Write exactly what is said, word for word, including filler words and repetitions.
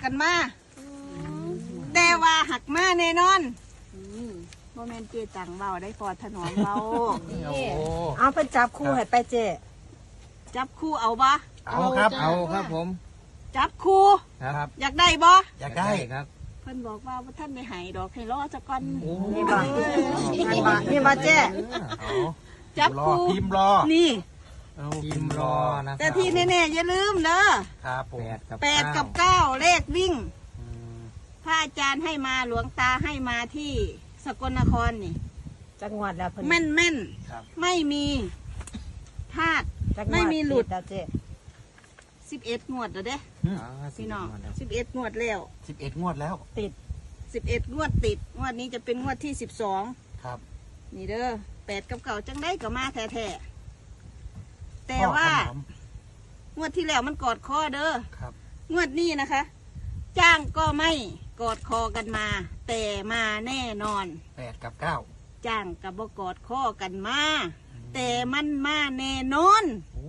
กันมา แต่ว่าหักมาแน่นอน อืม บ่แม่นเจ๊ตังเว้าได้ พ่อถนอมเว้า โอ้โห เอาเพิ่นจับคู่ให้ไปเจ๊ จับคู่เอาบ่ เอาครับ เอาครับผม จับคู่ ครับ อยากได้บ่ อยากได้ครับ เพิ่นบอกว่าบ่ทันได้ให้ดอก ให้รอซะก่อน โอ้ นี่บ่ นี่บ่ นี่บ่เจ๊ เอา จับคู่ พิมพ์รอ นี่ เอา พิมพ์รอนะครับ แต่ที่แน่ๆอย่าลืมเด้อ ครับผม แปดกับ แปดกับ เก้า เก้า เลขวิ่ง อืม พระอาจารย์ให้มา หลวงตาให้มาที่สกลนครนี่ จักงวดแล้วเพิ่น แม่นๆ ครับ ไม่มีพลาด จักงวด ไม่มีหลุด ติดแล้วเจ๊ สิบเอ็ด งวดแล้วเด้ อืม อ่า พี่น้อง สิบเอ็ด งวดแล้ว สิบเอ็ด งวดแล้ว ติด สิบเอ็ด งวดติด งวดนี้จะเป็นงวดที่ สิบสอง ครับ นี่เด้อ แปดกับ เก้า จังได้ก็มาแท้ๆ แต่ว่า พ่อถนอม งวดที่แล้วมันกอดคอเด้อ ครับ งวดนี้นะคะ จ้างก็ไม่กอดคอกันมา แต่มาแน่นอน แปดกับ เก้า จ้างก็บ่กอดคอกันมา อืม แต่มันมาแน่นอน โอ้